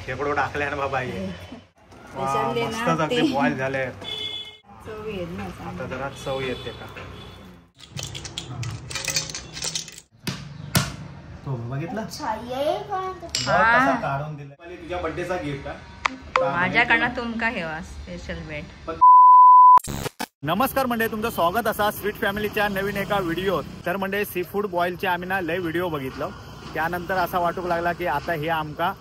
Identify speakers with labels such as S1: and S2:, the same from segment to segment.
S1: खेकडो टाकले ना बाबा हे. मस्त अगदी बॉईल झाले.
S2: चव येत ना
S1: आता, जरा चव येते का तो बघितला काढून दिला. तुझ्या बर्थडेचा गिफ्ट
S2: माझ्याकडनं तुमका हेवा स्पेशल भेट.
S1: नमस्कार मंडळी, तुमचं स्वागत असा स्वीट फॅमिलीच्या नवीन एका व्हिडिओत. तर मंडळी सी फूड बॉईलचे आम्ही ना लय व्हिडिओ बघितलं, त्यानंतर असा वाटूक लागला की आता हे आमका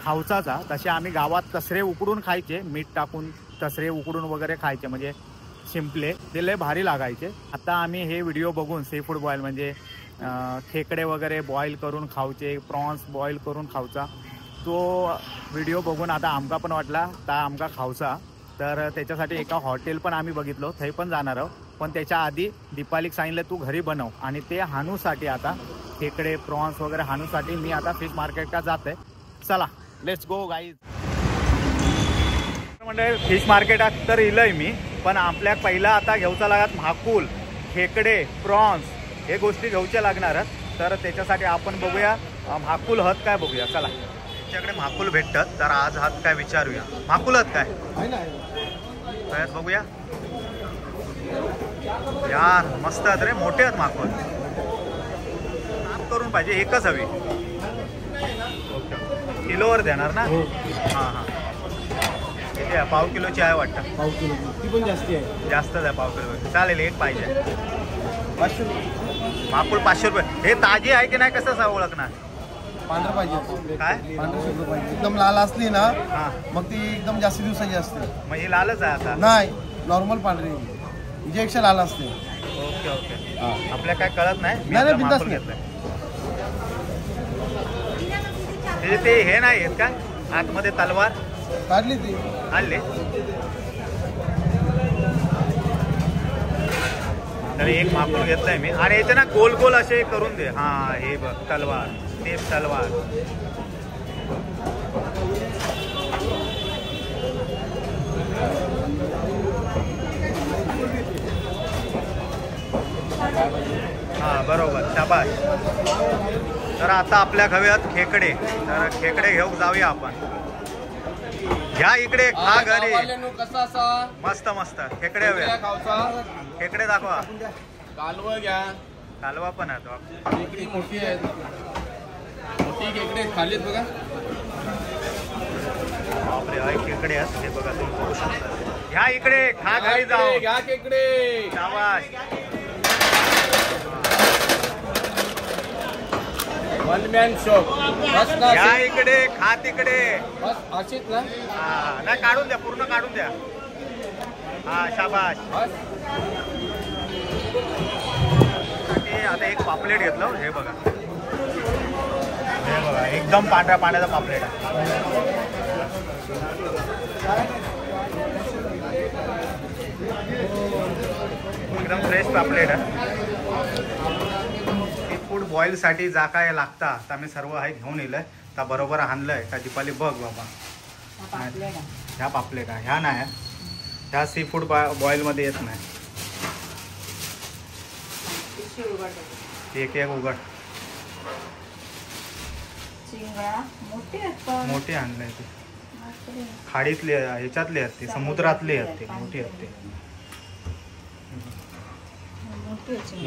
S1: खावचाचा. तसे आम्ही गावात तसरे उकडून खायचे, मीठ टाकून तसरे उकडून वगैरे खायचे, म्हणजे शिंपले ते लय भारी लागायचे. आता आम्ही हे व्हिडिओ बघून सी फूड बॉईल म्हणजे खेकडे वगैरे बॉईल करून खावचे, प्रॉन्स बॉईल करून खावचा, तो व्हिडिओ बघून आता आमका पण वाटला ता आमका खावचा. तर त्याच्यासाठी एका हॉटेल पण आम्ही बघितलो, थंय पण जाणार आहोत. पण त्याच्या आधी दीपालीक सांगितलं तू घरी बनव, आणि ते हानूसाठी आता खेकडे प्रॉन्स वगैरे हानूसाठी मी आता फिश मार्केटला जात आहे. चला let's go guys. म्हणजे फिश मार्केटात तर इलंय मी, पण आपल्या पहिला आता घेऊचा लागत म्हाकुल, खेकडे, प्रॉन्स हे गोष्टी घेऊच्या लागणार. तर त्याच्यासाठी आपण बघूया म्हाकुल हत काय बघूया. चला तुमच्याकडे म्हाकुल भेटतात तर आज हात काय विचारूया. म्हाकुल हत काय काय बघूया. यार मस्त आहेत रे, मोठे आहेत म्हाकुल. साफ करून पाहिजे, एकच हवी. ओके किलोवर देणार ना? हां हां किती आहे? पाव किलोची आहे वाटतं.
S3: पाव किलो ती पण जास्ती आहे.
S1: जास्तच आहे पाव किलो. चालेल एक पाहिजे.
S3: 500 रुपये
S1: म्हाकुल. 500 रुपये. हे ताजी आहे की नाही कसं ओळखणार?
S3: पांढरं पाहिजे.
S1: काय
S3: पांढरं शुभ्र पाहिजे. एकदम लाल असली ना मग ती एकदम जास्त दिवसाची असते.
S1: मग ही लालच आहे आता?
S3: नाही, नॉर्मल पांढरी, हिच्यापेक्षा लाल असते.
S1: ओके ओके, आपल्या काय कळत नाही.
S3: नाही बिंदास
S1: घेतलंय ते. हे नाही आहेत का आतमध्ये तलवार
S3: काढली? ती
S1: काढली. तर एक माकूल घेतलाय मी. आणि याचे ना गोल गोल असे करून दे. हा हे बघ तलवार, तेच तलवार. हा बरोबर, शाबाश. तर आता आपल्या हव्यात खेकडे, तर खेकडे घेऊन जाऊया आपण. घ्या इकडे, खा घरी. मस्त मस्त खेकडे हवे. खेकडे दाखवा.
S4: कालवा घ्या.
S1: कालवा पण आहे.
S4: खेकडी मोठी आहे, मोठी खेकडे खालीत बघा.
S1: बापरे हाय खेकडे आहेत हे बघा, तुम्ही बघू शकता. घ्या इकडे, खा घरी जाऊ.
S4: घ्या खेकडे.
S1: शाबाश.
S4: One man show.
S1: घ्या इकडे, खा तिकडे.
S4: बस अशीच ना.
S1: हा नाही काढून द्या, पूर्ण काढून द्या. हा शाबाश. आता एक पापलेट घेतलं. हे बघा, हे बघा एकदम पांढऱ्या पाण्याचा पापलेट आहे. एकदम फ्रेश पापलेट आहे. सी फूड बॉईलसाठी जा काय लागता तर आम्ही सर्व आहे घेऊन येलंय. त्या बरोबर आणलंय का दीपाली? बघ बाबा ह्या पापलेट आहे, ह्या नाही, ह्या सी फूड बॉईलमध्ये येत नाही. एक एक उघड. मोठी आणलंय ते. खाडीतले ह्याच्यातले आहेत ते, समुद्रातले आहेत ते, मोठी आहेत ते.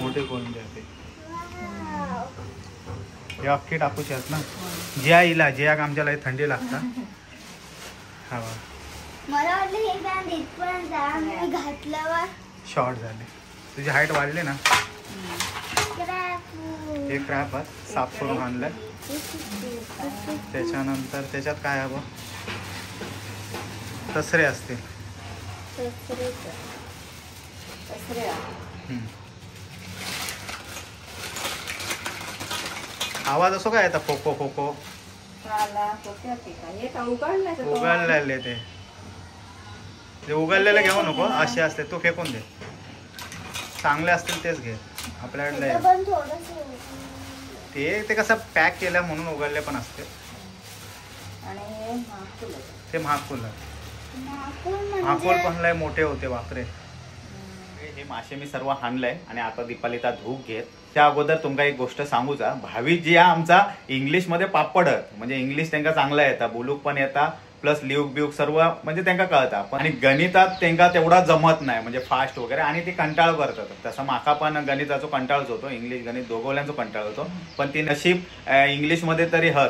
S1: मोठे कोणते आहेत ते? हे अख्खे टाकूचे आहेत ना. ज्या इला ज्या आमच्याला थंडी लागतात. हा
S5: मला वाटलं हे बँड इथपर्यंत घातल्यावर
S1: शॉर्ट झाले. तुझी हाईट वाढली ना. हे क्रॅप साफ करून आणलंय. त्याच्यानंतर त्याच्यात काय हवं? तसरे असतील. आवाज असो काय आता? फोको फोको उघडलेले ते उघडलेले घेऊ नको, असे असते तू फेकून दे. चांगले असतील तेच घे आपल्याकडे. ते ते कसं पॅक केलं म्हणून उघडले पण असते. ते म्हाकुल, म्हाकुल पण लय मोठे होते बापरे. हे मासे मी सर्व हाणलंय आणि आता दीपालीचा धूप घेत. त्या अगोदर तुमका एक गोष्ट सांगूचा, भावी जी हा आमचा इंग्लिशमध्ये पापडत, म्हणजे इंग्लिश त्यांका चांगला येता, बोलूक पण येता, प्लस लिहूक बिऊक सर्व म्हणजे त्यांका कळता, पण आणि गणितात त्यांका तेवढा जमत नाही, म्हणजे फास्ट वगैरे, आणि ते कंटाळ करतात. तसं माका पण गणिताचो कंटाळच होतो, इंग्लिश गणित दोघोल्यांचो कंटाळ होतो, पण ती नशीब इंग्लिशमध्ये तरी हत,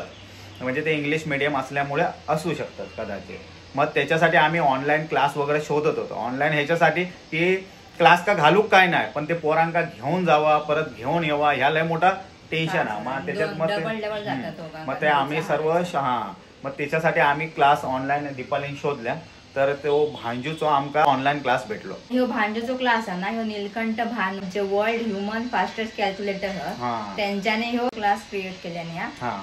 S1: म्हणजे ते इंग्लिश मीडियम असल्यामुळे असू शकतात कदाचित. मग त्याच्यासाठी आम्ही ऑनलाईन क्लास वगैरे शोधत होतो. ऑनलाईन ह्याच्यासाठी की क्लास का घालूक काय नाही, पण ते पोरांका घेऊन जावा परत घेऊन यावा ह्या लय मोठा टेन्शन आहे. मग त्याच्यात मग ते आम्ही सर्व हा मग त्याच्यासाठी आम्ही क्लास ऑनलाईन दीपालीन शोधल्या, तर तो भांजूचो आमका ऑनलाईन क्लास भेटलो.
S2: ह्यो भांजूचो क्लास आहे ना, ह्यो नीलकंठ भान जे वर्ल्ड ह्युमन फास्टेस्ट कॅल्क्युलेटर त्यांच्याने ह्यो क्लास क्रिएट केल्याने,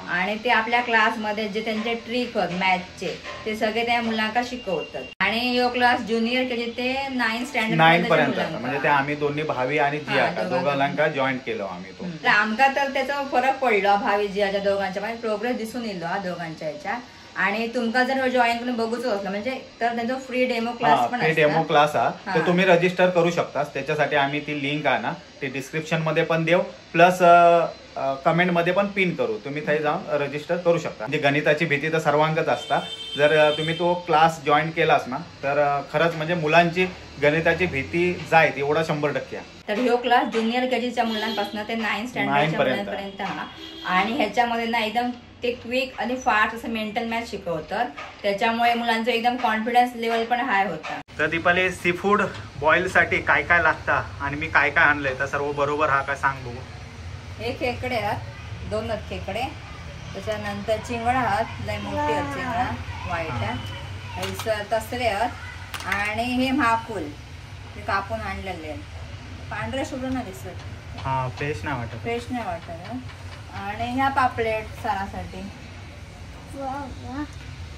S2: आणि ते आपल्या क्लासमध्ये जे त्यांचे ट्रिक होत मॅथचे ते सगळे त्या मुलांका शिकवतात. आणि ह्यो क्लास ज्युनियर केजी ते 9 स्टँडर्ड
S1: पर्यंत, म्हणजे ते आम्ही दोन्ही भावी आणि जिया दोघांका जॉईन केलो आम्ही तो.
S2: आमका तर त्याचा फरक पडलो भावी जियाच्या दोघांच्या, म्हणजे प्रोग्रेस दिसून येलो दोघांच्या ह्याच्या. आणि तुमका जर जॉईन करून बघूच असलं म्हणजे तर त्यांचा फ्री डेमो क्लास पण
S1: फ्री डेमो क्लास हा, तर तुम्ही रजिस्टर करू शकता. त्याच्यासाठी आम्ही ती लिंक आहे ना ती डिस्क्रिप्शन मध्ये पण देऊ, प्लस कमेंट मध्ये पण पिन करू, तुम्ही थंय जाऊन रजिस्टर करू शकता. म्हणजे गणिताची भीती तर सर्वांकच असता, जर तुम्ही तो क्लास जॉईन केलास ना तर खरंच म्हणजे मुलांची गणिताची भीती जाईल एवढा 100%.
S2: तर ह्यो क्लास ज्युनियर केजीच्या मुलांपासून ते 9 स्टँडर्डच्या मुलांपर्यंत हा, आणि ह्याच्यामध्ये ना एकदम ते क्विक आणि फास्ट असं मेंटल मॅथ शिकवतात, त्याच्यामुळे मुलांचं एकदम कॉन्फिडन्स लेवल पण हाय होता.
S1: तर दीपाली सी फूड बॉईल साठी काय काय लागता आणि मी काय काय आणलंय तर सर्व बरोबर हा काय सांग बघू.
S2: हे खेकडे आहात, 2 खेकडे, त्याच्यानंतर चिंगडा आहात, लय मोठी आहेत चिंगडा वाईट, तसरे आहात, आणि हे म्हाकुल हे कापून आणलेले आहेत, पांढरे शुभ्र नाही दिसत,
S1: हा फ्रेश नाही वाटत,
S2: फ्रेश नाही वाटत. आणि ह्या पापलेट सारासाठी.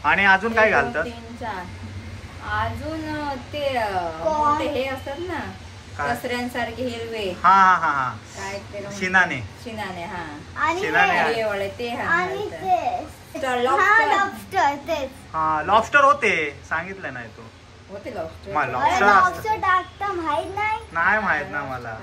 S1: आणि अजून काय घालतात?
S2: 3 4 अजून ते मोठे हे असतात ना कसऱ्यांसारखे हिरवे,
S1: हा हा हा
S2: काय ते
S1: शिनाने,
S2: शिनाने, हा
S5: आणि
S2: शिनाने वाले ते,
S5: आणि ते लॉबस्टर, तेच
S1: हा लॉबस्टर होते सांगितलं नाही तू,
S2: होते लॉबस्टर,
S5: लॉबस्टर टाकता माहित नाही,
S1: नाही माहित ना मला.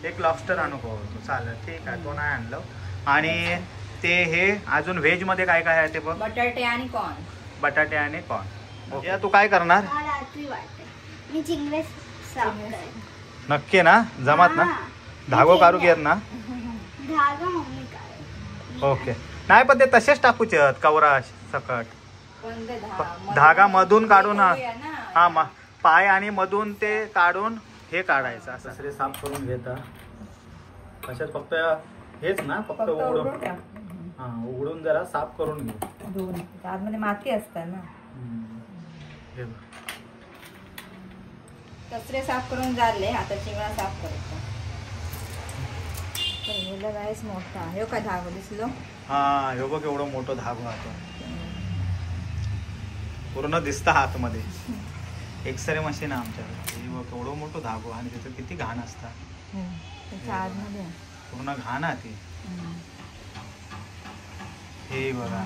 S1: एक लॉबस्टर अनुभव होतो, चालेल ठीक आहे, तो नाही आणलं. आणि ते हे अजून व्हेज मध्ये काय काय आहे ते बघ,
S2: बटाटे आणि कॉर्न,
S1: बटाटे आणि कॉर्न. ओके तू काय करणार?
S5: रात्री वाटते मी चिंगडे साफ करेन.
S1: नक्की ना, जमात ना, धागो काढू घेत ना,
S5: धागा मम्मी काढेल.
S1: ओके नाही पण ते तसेच टाकूचे आहेत कवरा सकट, धागा मधून काढून, हा पाय आणि मधून ते काढून हे काढायचं. असं दुसरे साफ करून घेता अशात, फक्त हेच ना, फक्त उघडून, हा उघडून जरा साफ करून घेऊ,
S2: आतमध्ये माती असते ना. कचरे साफ करून झाले, आता चिंगडा साफ करायचा. गाईस मोठा ह्यो काय धागो दिसलो,
S1: हा ह्यो बघ एवढं मोठं धागो आहे, पूर्ण दिसता आतमध्ये. एक्सरे मशीन आहे आमच्याकडे, हे बघ एवढं मोठं धागो आणि त्याचं किती घाण असतात, पूर्ण घाण आहे ती. हे बघा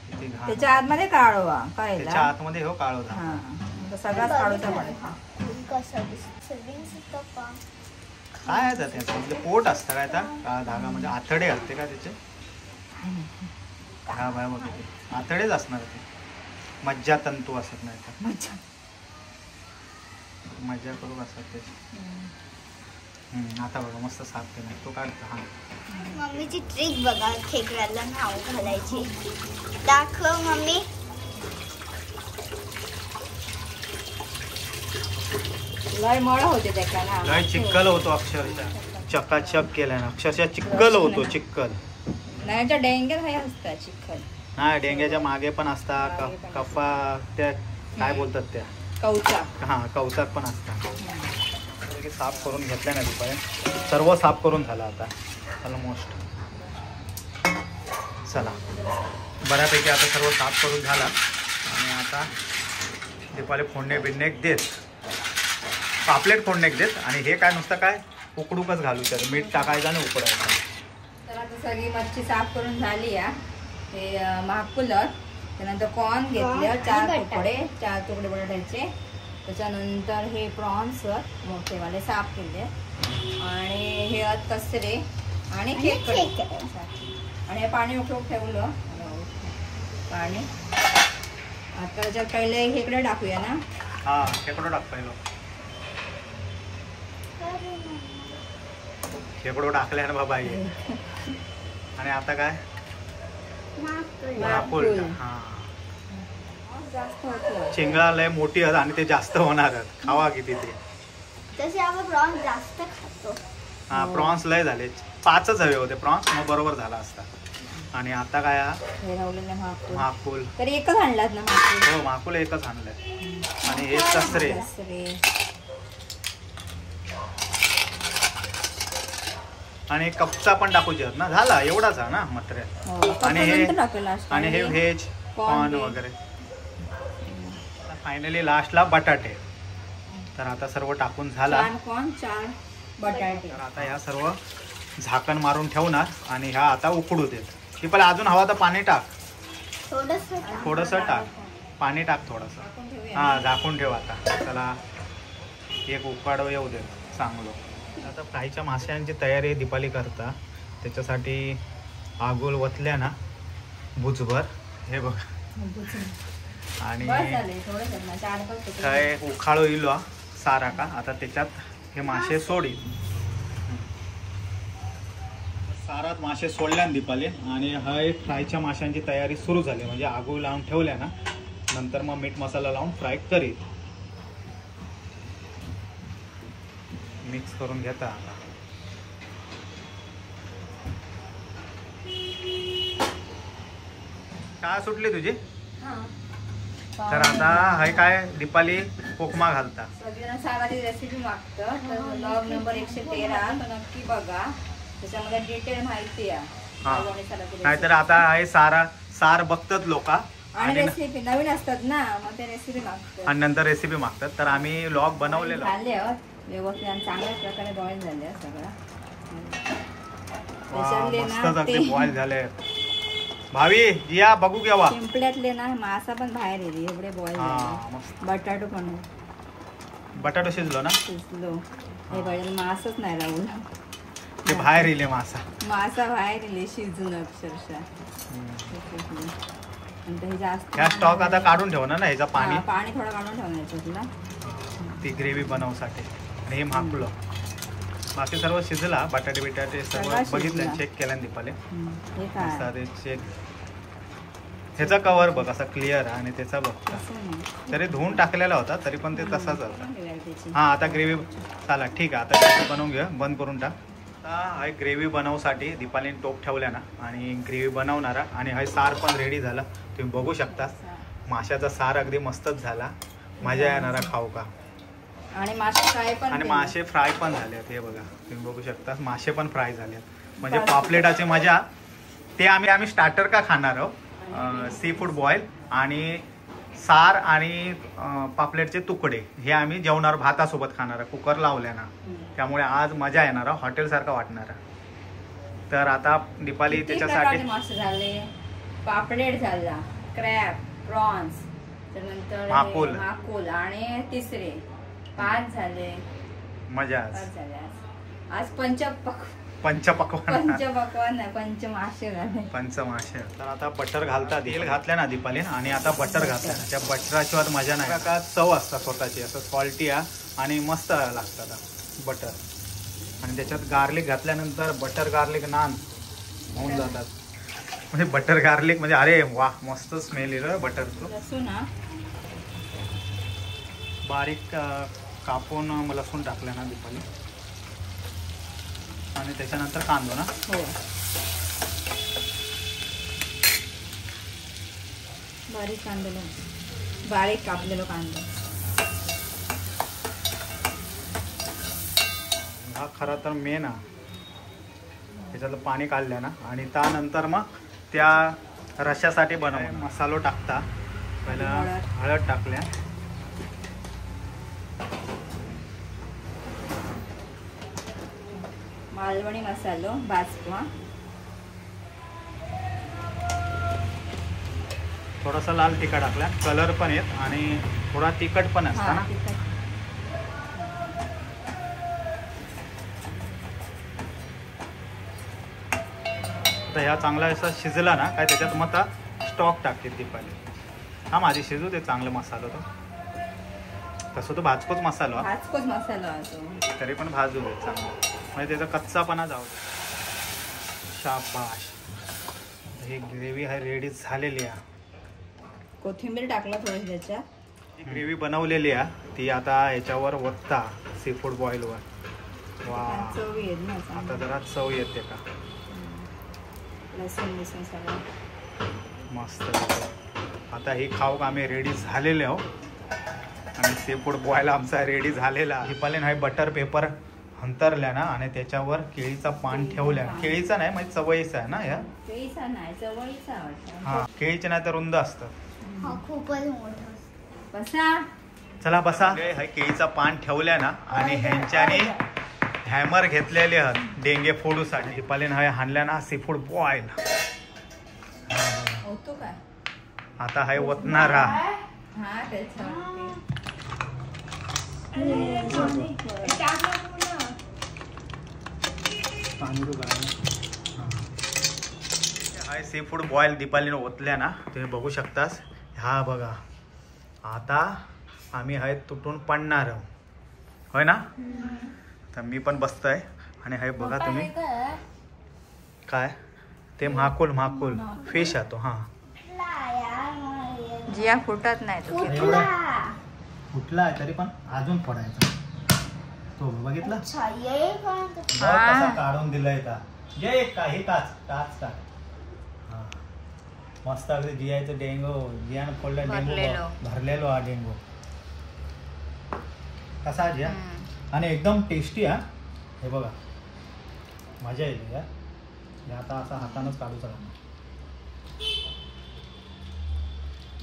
S1: किती घाण
S2: त्याच्या आतमध्ये, काळवा काय
S1: त्याच्या आतमध्ये हो काळो धागो
S2: सगळाच काढूचा पडतो.
S1: काय आहे त्याचं म्हणजे पोट असतं काय त्या काळा धागा, म्हणजे आथडे असते का त्याचे? हा बाय बघ आथडेच असणार ते, मज्जा तंतू असत नाही तर
S2: मज्जा
S1: मज्जा करू असतात त्याची. आता बघा मस्त साफ केला तो काढतो. हा
S5: मम्मीची ट्रिक बघा खेकड्याला नाव घालायची, दाखव मम्मी.
S2: लय मळ होते त्याला ना,
S1: लय चिखल होतो अक्षरशः, चकाचक केला ना अक्षरशः चिखल होतो, चिखल
S2: नाही त्या डेंग्यात हे असतं चिखल,
S1: हा डेंग्याच्या मागे पण असता, कफा त्या काय बोलतात त्या
S2: कवचाक,
S1: हा कवचाक पण असतात. साफ करून घेतल्या ना दुपारी, सर्व साफ करून झालं आता ऑलमोस्ट. चला बऱ्यापैकी आता सर्व साफ करून झाला आणि आता दीपाली फोडणे बिडणे देत, पापलेट फोडणे देत, आणि हे काय नुसतं काय उकडूकच घालू त्यात, मीठ टाकायचं आणि उकडायचं.
S2: तर आता सगळी मच्छी साफ करून झाली या, हे महाकुलर, त्यानंतर कॉर्न घेतले 4 तुकडे, 4 तुकडे बटाट्याचे, त्याच्यानंतर हे प्रॉन्स मोठेवाले साफ केले आणि हे तसरे आणि खेकडे आणि हे पाणी उकळून ठेवलं पाणी. आता त्याच्यात पहिले खेकडे टाकूया ना.
S1: हा खेकडो टाक पहिलं. खेकडो टाकले ना बाबा हे. आणि आता काय माकुल. हा चिंगळा लय मोठी आहेत आणि ते जास्त होणार आहेत. खावा किती ते.
S5: तसे आपण प्रॉन्स जास्त खातो.
S1: हा प्रॉन्स लय झाले, 5च हवे होते प्रॉन्स, मग बरोबर झाला असता. आणि आता काय माकुल
S2: तरी एकच आणलात ना.
S1: हो माकुल एकच आणलंय. आणि हे तसरे. आणि कपचा पण टाकू शकत ना. झाला एवढाच हा ना मटेरियल. आणि हे आणि हे व्हेज कॉर्न वगैरे. फायनली लास्टला बटाटे. तर आता सर्व टाकून झाला.
S2: कॉर्न 4 बटाटे.
S1: तर आता ह्या सर्व झाकण मारून ठेवणार आणि ह्या आता उकडू देत. की पण अजून हवा तर पाणी टाक, थोडंसं टाक, पाणी टाक थोडंसं. हां झाकून ठेव आता. चला एक उकाडो येऊ दे चांगलं. आता फ्रायच्या माशांची तयारी दीपाली करता. त्याच्यासाठी आगोल वतल्या ना भुजभर, हे बघ. आणि काय उखाळो इलो सारा का. आता त्याच्यात हे मासे सोडील. सारात मासे सोडल्या ना दीपाली. आणि हा एक फ्रायच्या माशांची तयारी सुरू झाली. म्हणजे आगोल लावून ठेवल्या ना, नंतर मग मीठ मसाला लावून फ्राय करीत. मिक्स करून घेता आता. काय सुटली तुझी? तर आता हे काय दीपाली कोकमा घालता.
S2: सगळ्यांना साराची रेसिपी मागतं तर ब्लॉग नंबर 113 तो नक्की बघा, त्याच्यामध्ये डिटेल माहिती आहे.
S1: नाहीतर आता हे सारा सार बघतात लोक
S2: आणि रेसिपी नवीन असतात ना, मग ते रेसिपी मागतात
S1: आणि नंतर रेसिपी मागतात. तर आम्ही ब्लॉग बनवलेला
S2: झाले व्यवस्थित आणि चांगल्या प्रकारे बॉईल झाले सगळं.
S1: मस्त अगदी बॉईल झाले. भावी या बघू केव्हा
S2: शिंपल्यातले ना मासा पण बाहेर येईल एवढे बॉईल झाले. बटाटो पण
S1: बटाटो शिजलो ना,
S2: शिजलो. हे बघ मासच नाही राहू,
S1: ते बाहेर येले मासा,
S2: मासा बाहेर येले शिजून अक्षरशः. जास्त
S1: ह्या स्टॉक आता काढून ठेवणार ना, ह्याचा पाणी
S2: पाणी थोडं काढून ठेवणार तुला
S1: ती ग्रेव्ही बनवसाठी. आणि हे माकलं बाकी सर्व शिजला, बटाटे बिटाटे सर्व बघितलं, चेक केलं दीपाले. चेक ह्याचा कवर बघ असा क्लिअर आणि त्याचा बघता तरी धुवून टाकलेला होता तरी पण ते तसाच होता. हां आता ग्रेव्ही चला ठीक आहे, आता ग्रेव्ही बनवून घ्या, बंद करून टाक. आता हा ग्रेव्ही बनवसाठी दीपालीने टोप ठेवल्या ना आणि ग्रेव्ही बनवणारा. आणि हा सार पण रेडी झाला, तुम्ही बघू शकता. माशाचा सार अगदी मस्तच झाला, मजा येणारा खाऊ का.
S2: आणि मासे फ्राय पण,
S1: आणि मासे फ्राय पण झाले आहेत. हे बघा तुम्ही बघू शकता मासे पण फ्राय झाले आहेत. म्हणजे पापलेटाची मजा. ते आम्ही आम्ही स्टार्टर का खाणार आहोत, सी फूड बॉईल आणि सार आणि पापलेटचे तुकडे हे आम्ही जेवणार भातासोबत खाणार, कुकर लावल्या ना, त्यामुळे आज मजा येणार, हॉटेलसारखं वाटणार. तर आता दीपाली त्याच्यासाठी
S2: मासे झाले, पापलेट झाला, क्रॅब, प्रॉन्स, त्यानंतर
S1: माकुल
S2: माकुल आणि तिसरे 5 झाले.
S1: मजा
S2: झाली आज. पंचपक्वान पंचपक्वान पंचमासे झाले,
S1: पंचमासे. तर आता बटर घालता, तेल घातलं ना दीपाली आणि आता बटर घातलं ना, त्या बटराशिवाय मजा नाही का. चव असतात स्वतःची, असं सॉल्टी आणि मस्त लागतात बटर. आणि त्याच्यात गार्लिक घातल्यानंतर बटर गार्लिक नान होऊन जातात. म्हणजे बटर गार्लिक म्हणजे अरे वा मस्त स्मेल येईल बटरचं.
S2: लसूण
S1: बारीक कापून लसूण टाकलं ना दीपाली. आणि त्याच्यानंतर कांदो ना,
S2: हो बारीक कांदो, बारीक कापलेलो कांदो.
S1: हा खरा तर मेन हा, त्याच्यातलं पाणी काढलं ना आणि त्यानंतर मग त्या रश्यासाठी बनव मसालो टाकता. पहिला हळद टाकल्या,
S2: मालवणी मसालो भाजपा,
S1: थोडासा लाल तिखट टाकला, कलर पण येत आणि थोडा तिखट पण असता ना. आता ह्या चांगला असा शिजला ना काय त्याच्यात मग आता स्टॉक टाकते दीपाली. हा माझी शिजू ते चांगलं मसाला तो, तसं तो भाजकोच मसाला,
S2: भाजकोच मसाला असतो
S1: तरी पण भाजू दे चांगलं, म्हणजे त्याचा कच्चापणा जाऊ दे. शाबाश, ही ग्रेव्ही हा रेडी झालेली आहे.
S2: कोथिंबीर टाकला थोडी त्याच्यात.
S1: ही ग्रेव्ही बनवलेली आहे ती आता ह्याच्यावर वत्ता सी फूड बॉईलवर. वा,
S2: चव येत ना
S1: आता जरा चव येते का,
S2: लसूण बिसून सगळं
S1: मस्त. आता ही खाऊक आम्ही रेडी झालेले आहो आणि सी फूड बॉईल आमचा रेडी झालेला. दीपालीन हा बटर पेपर हंतरल्या ना आणि त्याच्यावर केळीचा पान ठेवल्या. केळीचा नाही म्हणजे चवळीचा आहे ना, या
S2: केळीचा नाही चवळीचा वाटतं.
S1: हा केळीचे नाही तर रुंद असतं
S5: खूपच मोठं असतं.
S2: बसा
S1: चला बसा. हे केळीचा पान ठेवल्या ना आणि ह्यांच्याने हॅमर घेतलेले आहेत डेंगे फोडूसाठी. दीपालीन हा हाणल्या ना सी फूड बॉईल.
S2: होतो काय
S1: आता हाय वतणारा.
S2: हा त्याच्यावरती
S1: हाय सी फूड बॉईल दीपालीने ओतल्या ना, तुम्ही बघू शकतास. हा बघा आता आम्ही हाय तुटून पडणार होय ना. तर मी पण बसतोय आणि हाय बघा तुम्ही काय ते म्हाकुल, म्हाकुल फिश आहे तो. हा
S2: जिया फुटत नाही तो,
S1: फुटला आहे तरी पण अजून फोडायचा तो. बघितला कसा काढून दिलाय का जे काही काच काच काच. हा मस्त अगदी जियाचं डेंगो, जियानं फोडला डेंगो, भरलेलो हा डेंगो कसा जिया आणि एकदम टेस्टी. हा हे बघा मजा येते यार. हे आता असा हातानंच काढू सगळं.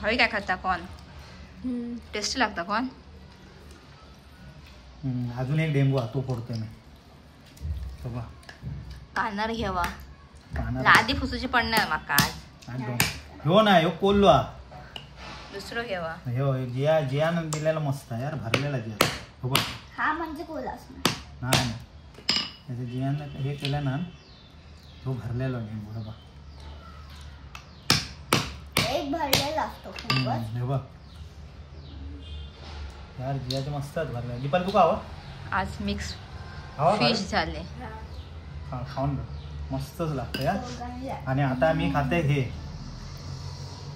S2: हवी काय खाता कॉर्न, टेस्टी लागता कॉर्न.
S1: अजून एक डेंगू तो फोडतोय मी. तो बा
S2: कानार घेवा आधी फुसूची पडणार माका आज.
S1: हो ना ह्यो कोल्लो हा
S2: दुसरं घेवा.
S1: ह्यो जिया, जियानं दिलेला मस्त यार, भरलेला जिया. हो बघ
S5: हा म्हणजे कोल असणार
S1: नाही त्याच्या जियानं हे केलं ना, तो भरलेला डेंगू. हे बघ
S5: एक भरलेला असतो खूपच.
S1: हे बघ यार जियाचे मस्तच भरले. दीपाली तुका हवा
S2: आज मिक्स फिश झाले.
S1: हा खाऊन बघ मस्तच लागतं यार. आणि आता मी खाते हे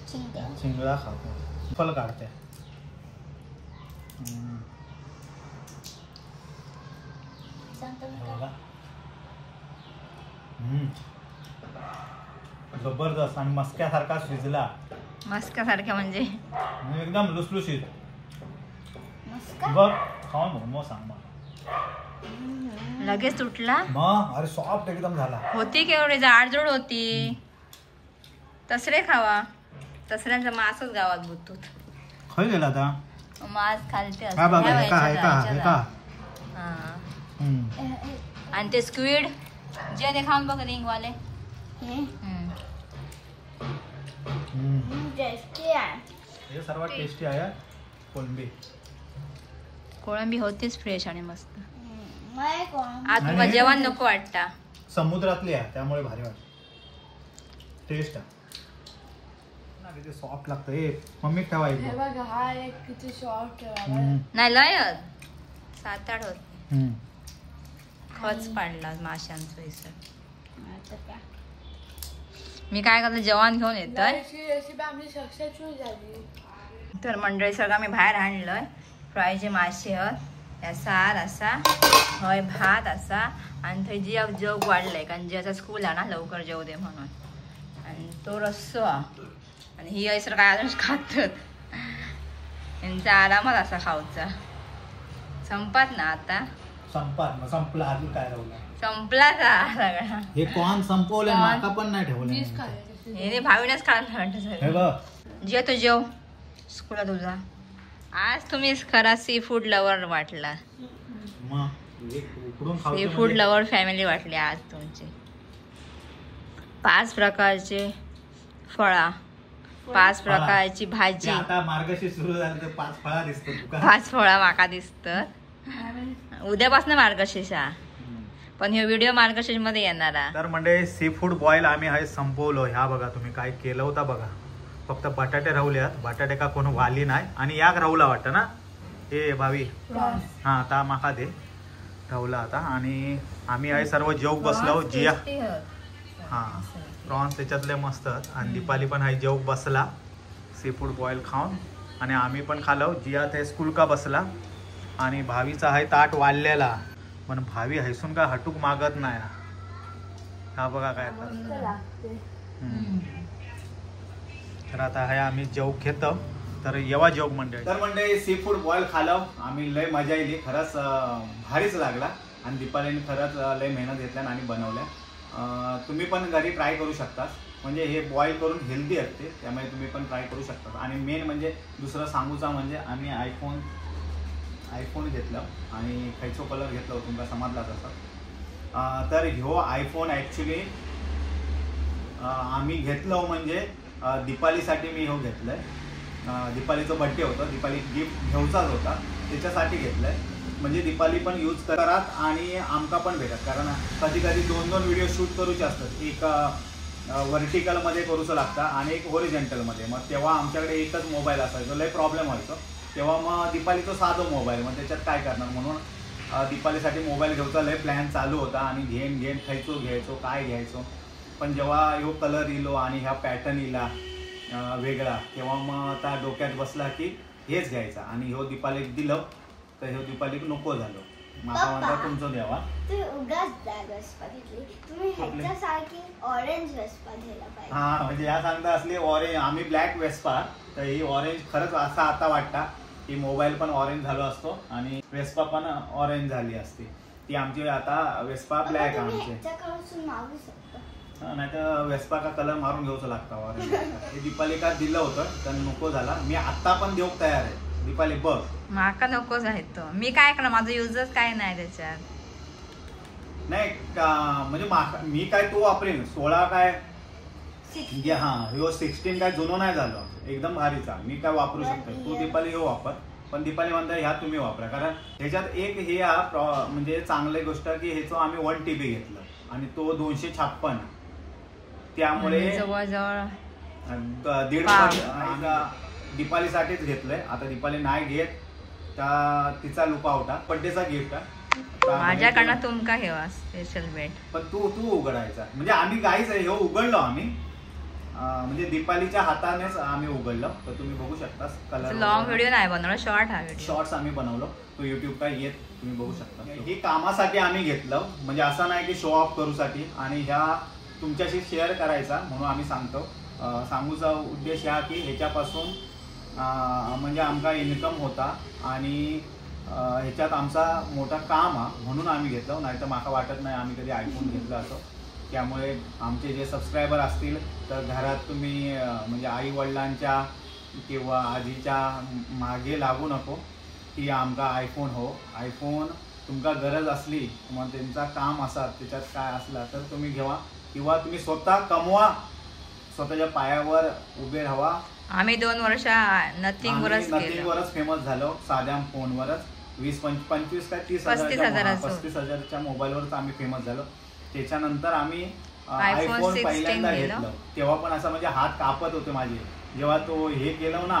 S1: चिंगळा खातो, फल काढते. जबरदस्त आणि मस्क्यासारखा शिजला.
S2: मस्क्यासारखा म्हणजे
S1: एकदम लुसलुशीत. बघ खाऊन बघ मग सांग मला.
S2: लगेच तुटला
S1: मग, अरे सॉफ्ट एकदम झाला.
S2: होती केवढी जाडजूड होती. तसरे खावा, तसऱ्यांचा मासच गावात बुतूत.
S1: खय गेला आता
S2: मास खालते. आणि ते स्क्विड जे ते खाऊन बघ रिंग वाले.
S1: हे सर्वात टेस्टी आहे कोळंबी.
S2: कोळंबी होतीच फ्रेश आणि मस्त. आज तुका जेवण नको वाटता,
S1: समुद्रातली आहे त्यामुळे भारी वाटते, टेस्ट आहे ना, किती सॉफ्ट लागतं. हे मम्मी ठेवा एक.
S6: हे बघा हा एक किती सॉफ्ट आहे.
S2: नाही लय 7-8 होत. खच पाडला माशांचं इसर. मी काय करतो जेवण घेऊन येतोय. तर मंडळी सगळं मी बाहेर आणलंय. फ्रायचे मासे हत, या सार असा, हय भात असा, आणि थंय जियाक जग वाढलंय कारण जियाचा स्कूल आहे ना, लवकर जेवू दे म्हणून. आणि तो रस्सो आणि ही हयसर काय अजून खातात. यांचा आरामच असा खाऊचा संपात ना आता.
S1: संपात संपला अजून काय राहिलं?
S2: संपला सगळा.
S1: हे कॉर्न संपवले, माका पण नाही ठेवले.
S2: हे भावीनच खाल्लं वाटतं सगळं. जे तो जेव स्कूला तुझा. आज तुम्ही खरा सी फूड लवर वाटला. सी फूड लवर फॅमिली वाटली आज तुमची. 5 प्रकारचे फळा, 5 प्रकारची भाजी.
S1: आता मार्गशीर्ष सुरू झालं तर 5 फळा दिसतात तुका.
S2: 5 फळा माका दिसतात. उद्यापासून मार्गशीर्ष, पण हे व्हिडिओ मार्गशीर्ष मध्ये येणार.
S1: तर म्हणजे सी फूड बॉईल आम्ही हाय संपवलो. ह्या बघा तुम्ही काय केलं होता बघा, फक्त बटाटे राहुल्यात, बटाटे का कोण वाली नाही आणि याक राहुला वाटतं ना हे भावी. हा आता माका दे राहुला आता. आणि आम्ही आहे सर्व जेवक बसलो जिया. हा प्रॉन्स त्याच्यातले मस्त. आणि दीपाली पण हाय जेवक बसला सी फूड बॉईल खाऊन, आणि आम्ही पण खालो. जिया ते स्कूल का बसला आणि भावीचा आहे ताट वाढलेला, पण भावी हैसून का हटूक मागत नाही. हा बघा काय करतो. तर आता हे आम्ही जेवक घेतो. तर येवा जेवक मंडळी. तर मंडळी सी फूड बॉईल खालो आम्ही, लय मजा येली खरंच, भारीच लागला. आणि दीपालीने खरंच लय मेहनत घेतल्या आणि बनवल्या. तुम्ही पण घरी ट्राय करू शकता, म्हणजे हे बॉईल करून हेल्दी असते, त्यामुळे तुम्ही पण ट्राय करू शकता. आणि मेन म्हणजे दुसरं सांगूचा म्हणजे आम्ही आयफोन घेतलं आणि खयचो कलर घेतलो तुमका समजलाच असं. तर ह्यो आयफोन ॲक्च्युली आम्ही घेतलो म्हणजे दीपालीसाठी मी ह्यो घेतलं आहे. दीपालीचं बड्डे होतं, दीपाली गिफ्ट घेऊचाच होता, त्याच्यासाठी घेतलं आहे. म्हणजे दीपाली पण यूज करात आणि आमका पण भेटत, कारण कधी कधी 2-2 व्हिडिओ शूट करूचे असतात, एक व्हर्टिकलमध्ये करूचं लागतं आणि एक होरिजेंटलमध्ये. मग तेव्हा आमच्याकडे एकच मोबाईल असायचो, लय प्रॉब्लेम व्हायचो. तेव्हा मग दीपालीचा साधो मोबाईल, मग त्याच्यात काय करणार, म्हणून दीपालीसाठी मोबाईल घेऊचा लय प्लॅन चालू होता. आणि घेन घेन खायचो घ्यायचो काय घ्यायचो, पण जेव्हा ह्यो कलर इलो आणि ह्या पॅटर्न इला वेगळा, तेव्हा मग आता डोक्यात बसला की हेच घ्यायचा. आणि ह्यो दीपालीक दिलं तर ह्यो दीपालीक नको झालो, माका म्हणता तुमचं द्यावा.
S5: तुम्ही उगाच ब्लॅक वेस्पा घेतली, तुम्ही ह्याच्यासारखी ऑरेंज वेस्पा घ्यायला पाहिजे.
S1: हा म्हणजे ह्या सांगता असली ऑरेंज, आम्ही ब्लॅक वेस्पा, तर ही ऑरेंज खरंच असा आता वाटता की मोबाईल पण ऑरेंज झालो असतो आणि वेस्पा पण ऑरेंज झाली असती. ती आमची आता वेस्पा ब्लॅक आमची.
S5: मागू शकतो
S1: नाही तर वेस्पा का कलर मारून घेऊच लागता ऑरेंज. हे दीपाली का दिलं होतं तर नको झाला. मी आता पण देऊ तयार आहे दीपाली, बघ
S2: माका नकोच आहे तो. मी काय करणार, माझं युजच काय नाही त्याच्यात.
S1: नाही का म्हणजे मी काय तो वापरेन 16 काय हा ह्यो 16 काय जुनो नाही झालं, एकदम भारीचा मी काय वापरू शकतो. तू दीपाली ह्यो वापर, पण दीपाली म्हणता ह्या तुम्ही वापरा, कारण ह्याच्यात एक हे म्हणजे चांगली गोष्ट की ह्याचं आम्ही 1 TB घेतलं आणि तो 256, त्यामुळे
S2: जवळजवळ
S1: 1.5 दीपालीसाठीच घेतलंय. आता दीपाली नाही घेत तर तिचा लुपावटा, बड्डेचा गिफ्ट
S2: माझ्याकडनं तुमका हेवा स्पेशल भेट.
S1: पण तू तू उघडायचा म्हणजे आम्ही काहीच हे उघडलो आम्ही, म्हणजे दीपालीच्या हातानेच आम्ही उघडलं. तर तुम्ही बघू शकता कलर.
S2: लॉंग व्हिडिओ नाही बनवला, शॉर्ट हा व्हिडिओ,
S1: शॉर्ट्स आम्ही बनवलो, तो युट्यूब काय येत तुम्ही बघू शकता. ही कामासाठी आम्ही घेतलं, म्हणजे असं नाही की शो ऑफ करूसाठी, आणि ह्या तुमच्याशी शेअर करायचा म्हणून आम्ही सांगतो. सांगूचा उद्देश हा की ह्याच्यापासून म्हणजे आमका इन्कम होता आणि ह्याच्यात आमचा मोठा काम हा, म्हणून आम्ही घेतलं. नाही तर माका वाटत नाही आम्ही कधी आयफोन घेतलं असं. त्यामुळे आमचे जे सबस्क्रायबर असतील तर घरात तुम्ही म्हणजे आई वडिलांच्या किंवा आजीच्या मागे लागू नको की आमका आयफोन हो. आयफोन तुमका गरज असली मग त्यांचा काम असा त्याच्यात काय असला तर तुम्ही घेवा, किंवा तुम्ही स्वतः कमवा, स्वतःच्या पायावर उभे राहा.
S2: आम्ही 2 वर्ष नथिंग
S1: वरच फेमस झालो, साध्या फोनवरच 20, 25 काय 30 हजार 35 हजारच्या मोबाईलवरच आम्ही फेमस झालो. त्याच्यानंतर आम्ही आयफोन पहिल्यांदा घेतलं, तेव्हा पण असं म्हणजे हात कापत होते माझे जेव्हा तो हे केलं ना,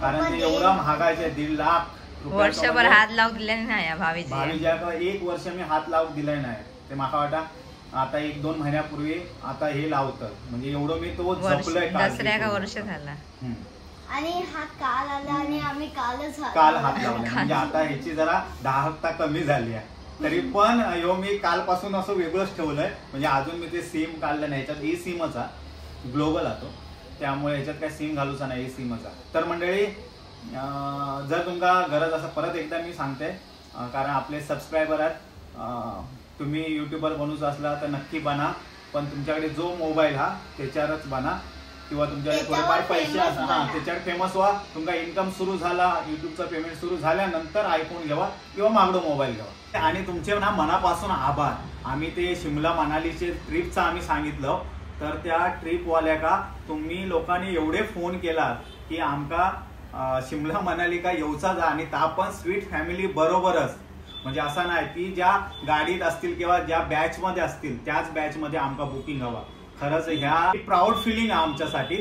S1: कारण ते एवढा महागायचे 1.5 लाख
S2: वर्षभर हात लावू दिले नाही
S1: भावीच्या. 1 वर्ष मी हात लावू दिलाय नाही, ते माका वाटा आता 1-2 महिन्यापूर्वी आता हे लावतं, म्हणजे एवढं मी तो जपलंय.
S2: दसऱ्या वर्ष झाला
S5: आणि हा काल आला आणि आम्ही कालच
S1: काल हात लावला, म्हणजे आता ह्याची जरा 10 हप्ता कमी झाली आहे. तरी पण ह्यो मी कालपासून असं वेगळंच ठेवलंय, म्हणजे अजून मी ते सिम काढलं नाही. ह्याच्यात ई सिमच हा ग्लोबल हा, त्यामुळे ह्याच्यात काय सिम घालूचा नाही, ई सिमच हा. तर मंडळी जर तुमका गरज असं परत एकदा मी सांगते, कारण आपले सबस्क्रायबर आहेत, तुम्ही यूट्यूबर बनूच असला तर नक्की बना, पण तुमच्याकडे जो मोबाईल हा त्याच्यावरच बना, किंवा तुमच्याकडे थोडेफार पैसे हा त्याच्यावर फेमस व्हा. तुमका इन्कम सुरू झाला, युट्यूबचा पेमेंट सुरू झाल्यानंतर आयफोन घ्यावा किंवा मागडो मोबाईल घ्यावा. आणि तुमचे ना मनापासून आभार. आम्ही ते शिमला मनालीचे ट्रिपचं आम्ही सांगितलं, तर त्या ट्रीपवाल्याका तुम्ही लोकांनी एवढे फोन केला की आमका शिमला मनाली का येवचा जा आणि ता पण स्वीट फॅमिली बरोबरच. म्हणजे असा नाही की ज्या गाडीत असतील किंवा ज्या बॅचमध्ये असतील त्याच बॅचमध्ये आमका बुकिंग हवा. खरंच ह्या प्राऊड फिलिंग आहे आमच्यासाठी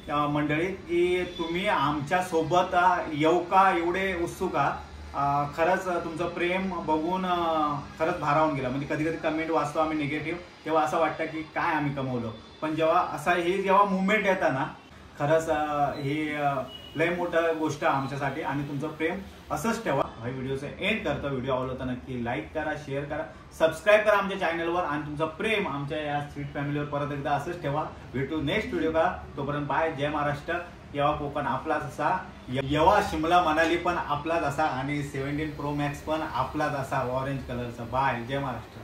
S1: मंडळी की तुम्ही आमच्या सोबत येऊ का एवढे उत्सुक आहात. खरंच तुमचं प्रेम बघून खरंच भारावून गेलं. म्हणजे कधी कधी कमेंट वाचतो आम्ही निगेटिव्ह, तेव्हा असं वाटतं की काय आम्ही कमवलं, पण जेव्हा असा हे जेव्हा मुवमेंट येतं ना, खरंच हे लय मोठं गोष्ट आमच्यासाठी. आणि तुमचं प्रेम असंच ठेवा. हा व्हिडिओचं एंड करतो. व्हिडिओ आवडला तर नक्की लाईक करा, शेअर करा, सबस्क्राईब करा आमच्या चॅनलवर आणि तुमचं प्रेम आमच्या या स्वीट फॅमिलीवर परत एकदा असंच ठेवा. भेटू नेक्स्ट व्हिडिओ का, तोपर्यंत बाय. जय महाराष्ट्र. येवा कोकण आपलाच असा, येवा शिमला मनाली पण आपलाच असा आणि 17 Pro Max पण आपलाच असा ऑरेंज कलरचा. बाय. जय महाराष्ट्र.